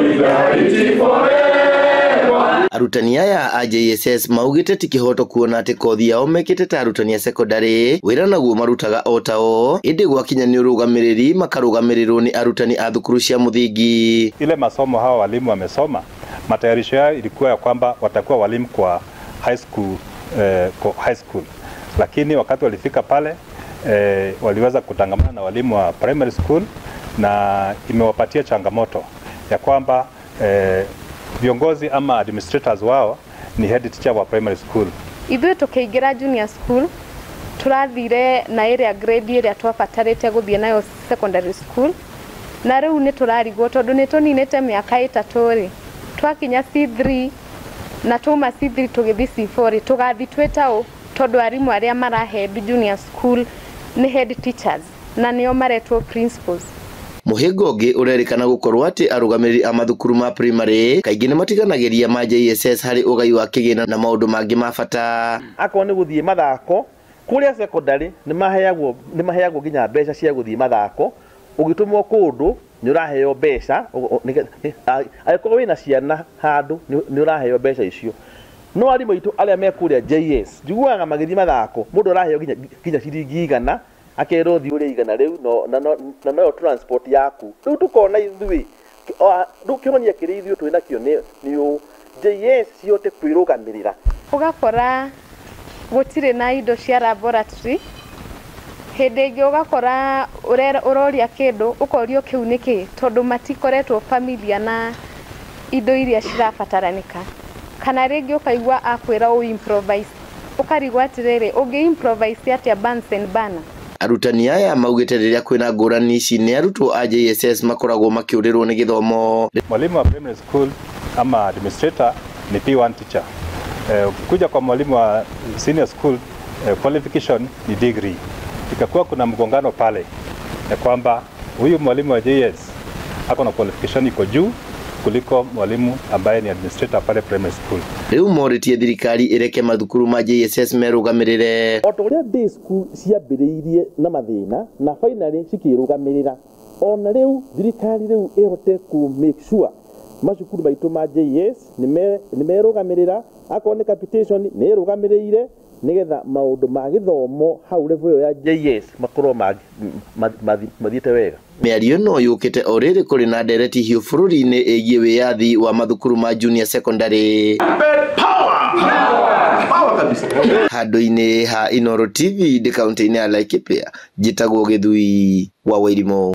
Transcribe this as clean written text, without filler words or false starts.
Solidarity forever. Arutani aya a JSS maugĩte ti kĩhoto kuona atĩ kothi yao mekĩte ta arutani a secondary wĩra naguo marutaga o tao, ĩndĩ gwakinya nĩ ũrũgamĩrĩri makarũgamĩrĩrwo nĩ arutani a thukuru cia mũthingi. Ile masomo hawa walimu wamesoma, matayarisho yao ilikuwa ya kwamba watakuwa walimu kwa high school, kwa high school, lakini wakati walifika pale waliweza kutangamana na walimu wa primary school, na imewapatia changamoto ya kwamba viongozi ama administrators wao ni head teacher wa primary school. Ithuĩ tũkĩingĩra junior school tũrathire na ĩrĩa grade ĩrĩa twabatarĩte gũthiĩ nayo secondary school, na rĩu nĩ tũrarigwo tondũ nĩ tũninĩte mĩaka 3 rĩ, twakinya C3 na tuma C3 tũgĩthiĩ C4 rĩ, tũgathiĩ twĩ taũ tondũ arimũ arĩa marahead junior school nĩ head teachers na nĩo maretwo principals. Mũhĩnga ũngĩ ũrerĩkana gũkorwo atĩ arũgamĩrĩri a mathukuru ma primary kaingĩ nĩ matiganagĩria ma JSS harĩ ũgai wa kĩgĩna na maũndũ mangĩ ma bata. Akorwo nĩ gũthiĩ mathako kũrĩa secondary nĩ maheagwo nginya mbeca cia gũthiĩ mathako, ũgĩtũmwo kũndũ nĩ ũraheo mbeca, angĩkorwo wĩna ciana handũ nĩ ũraheo mbeca icio. No arimũ aitũ arĩa me kũrĩa JS njiguaga magĩthiĩ mathako mũndũ araheo nginya ciringi 100 akerwo thiĩ ũrĩe 100 rĩu na noyo transport yaku. Rĩu tũkona ithuĩ rĩu kĩhonia kĩrĩa ithuĩ twĩ nakĩo nĩ ũũ, JS cihote kwĩrũgamĩrĩra. Ũgakora gũtirĩ na indo cia laboratory, hĩndĩ ĩngĩ ũgakora ũroria kĩndũ ũkorio kĩu nĩkĩ tondũ matikoretwo familia na indo iria cirabataranĩka, kana rĩngĩ ũkaigua akwĩra ũ improvise, ũkarigwo atĩrĩrĩ ũngĩ improvise atĩa Bunsen burner. Arutani aya maugĩte rĩrĩa kwĩna ngũrani ici nĩ arutwo a JSS makoragwo makĩũrĩrwo nĩ gĩthomo. Mwalimu wa primary school ama administrator ni P1 teacher. Ukikuja kwa mwalimu wa senior school qualification ni degree. Ikakuwa kuna mgongano pale ya kwamba huyu mwalimu wa JS ako na qualification iko juu kuliko mwalimu ambaye ni administrator pale primary school. Rĩu morĩtie thirikari ĩreke mathukuru ma JSS merũgamĩrĩre. O ta ũrĩa day school ciambĩrĩirie na mathĩna na finally cikĩrũgamĩrĩra, ona rĩu thirikari rĩu ĩhote ku make sure macukuru maitũ ma JS nĩ merũgamĩrĩra, akorwo nĩ capitation nĩ ĩrũgamĩrĩire, nĩgetha maũndũ ma gĩthomo hau level ĩyo ya JS makorwo mathiĩte wega. Mĩario ĩno yũkĩte o rĩrĩ kũrĩ na ndereti hiũ bũrũri-inĩ ĩgiĩ wĩyathi wa mathukuru ma junior secondary. Handũ-inĩ ha Inooro TV ndĩ kaunti-inĩ ya Laikipia, njĩtagwo Gĩthui wa Wairimu.